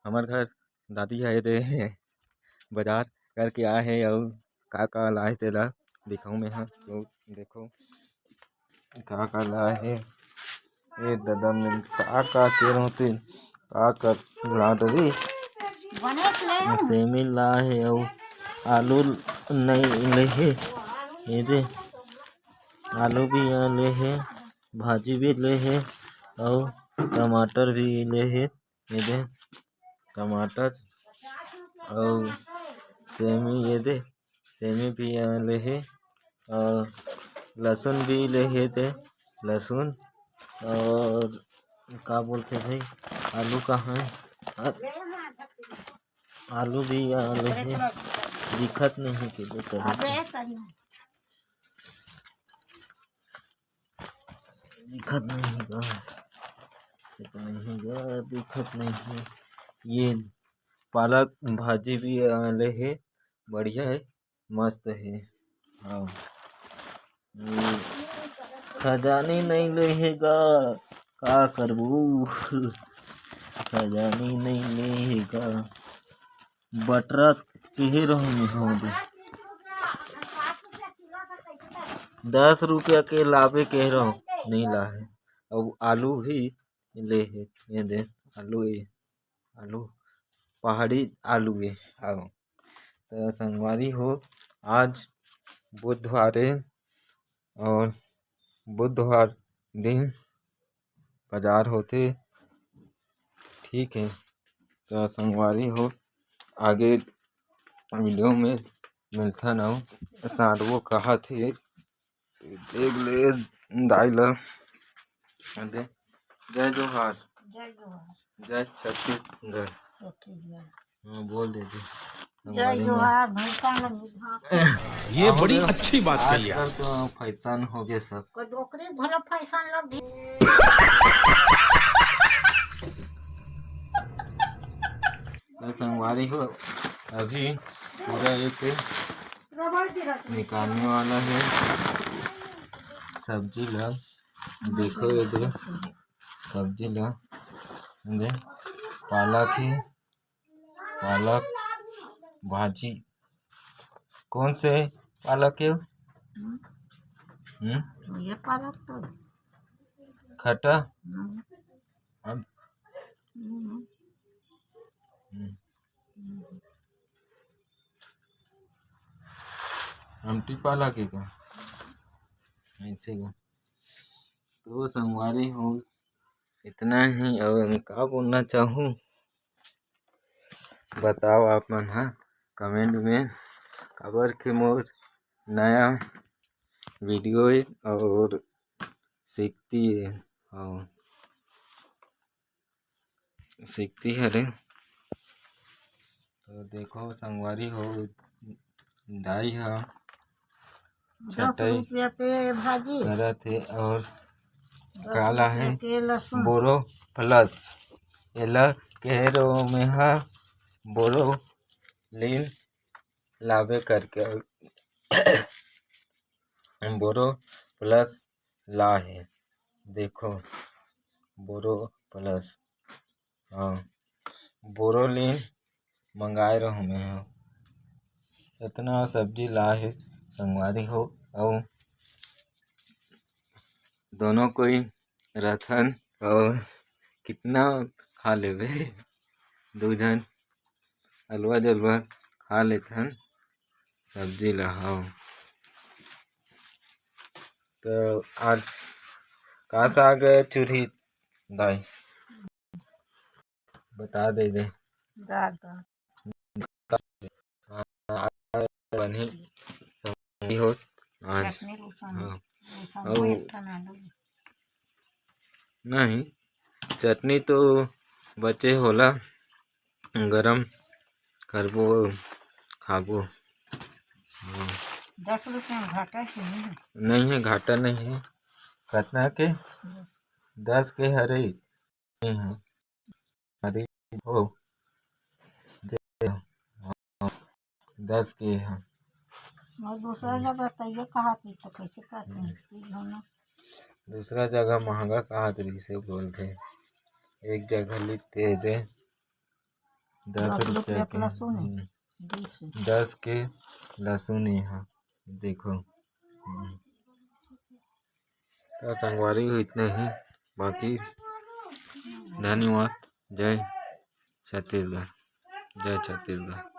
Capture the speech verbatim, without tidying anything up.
हमर घर दादी ह एदे बाजार करके आए हे अउ का का लाए हे तेला दिखाऊं मैं ह। तो देखो का का लाए हे। ए ददा मन का का के रहते का का लात रही। सेमी लाए हे अउ आलू नहीं ले हे। एदे आलू भी यहाँ ले हे, भाजी भी ले हे अउ टमाटर भी ले हे। एदे टमाटर अउ सेमी, एदे सेमी भी यहाँ ले हे अउ लहसुन भी ले हे। ते लहसुन अउ का बोलथे भाई, आलू कहाँ हे? आ-, आलू भी यहाँ ले हे, दिखत नहीं हे तेदे तरफ। दिखत नहीं हे गा, दिखत नहीं हे गा, दिखत नहीं हे। ये पालक भाजी भी, अ, ले हे, बढ़िया हे, मस्त हे। हाँ, ये खजानी नहीं ले हे गा, का करबू? खजानी नहीं ले हे गा। बटरा केहे रहूं मैं, हाँ दे। दस रुपया के लाबे केहे रहूं, नहीं लाहे। अउ आलू भी ले हे, एदे आलू, ए आलू, पहाड़ी आलू ए। हाँ, त संगवारी हो, आज बुधवार ए अउ बुधवार दिन बाजार होथे। ठीक हे, त संगवारी हो, आगे video में मिलथन। अउ सांडवो कहत हे, देख ले दाई ल। दे, जय जोहार। जय जोहार। जय छत्तीसगढ़। छत्तीसगढ़। हाँ, बोल दे दे। जय जोहार, भैंसा ल निभा। ये बड़ी अच्छी बात कही यार। आजकल तो फैशन हो गए सब। कोई डोकरी भला फैशन लग गई। तो संगवारी हो, अभी पूरा एक निकालने वाला है सब्जी ला। देखो ये दे सब्जी ला, दे पालक है, पालक भाजी। कौन से पालक है? हम्म? ये पालक तो खट्टा। हम्म। अब हम्म। हम्म। आमटी पालक है का? ऐसे का। तो संगवारी हो, इतना ही। अउ का बोलना चाहूँ, बताओ आप मन हा comment में, काबर के मोर नया video हे अउ सीखती हे, अउ सीखती हरे। तो देखो संगवारी हो, दाई हा दस छटाई रुपया के भाजी, करत हे अउ दस काला रुपया हे के लहसुन। बोरो प्लस, एला कहे रहो मेहा बोरो लीन लाबे करके, बोरो प्लस ला हे। देखो बोरो प्लस, हाँ, बोरो लीन मंगाए रहूँ मैं ह। इतना सब्जी ला हे संगवारी हो, अउ दोनों कोई रथन अउ कितना खा लेबे, दू झन अलवा जलवा खा लेथन सब्जी ला। हाँ, तो आज का साग चुरही दाई? बता दे दे। दाल, दाल। हाँ, बनी संगी हो आज। चटनी लुसन, हाँ। लुसन अउ एक ठन आलू। नहीं, चटनी तो बचे होला, गरम करबो, खाबो। हाँ। दस रुपया में घाटा के नहीं है। नहीं है, घाटा नहीं है। कितना के? दस। दस के हरे। नहीं है। अरे हो, दे, हाँ, दस के है। और दूसरा जगह तैये कहा थी तो कैसे कहते हैं? हम्म। दूसरा जगह महंगा कहा थी, इसे बोलते हैं। एक जगह लिखते थे, दस रुपया के लहसुन है। हम्म, दस के लहसुन ये हा, देखो। हम्म। तो संगवारी हो, इतना ही। बाकी धन्यवाद। जय छत्तीसगढ़, जय छत्तीसगढ़।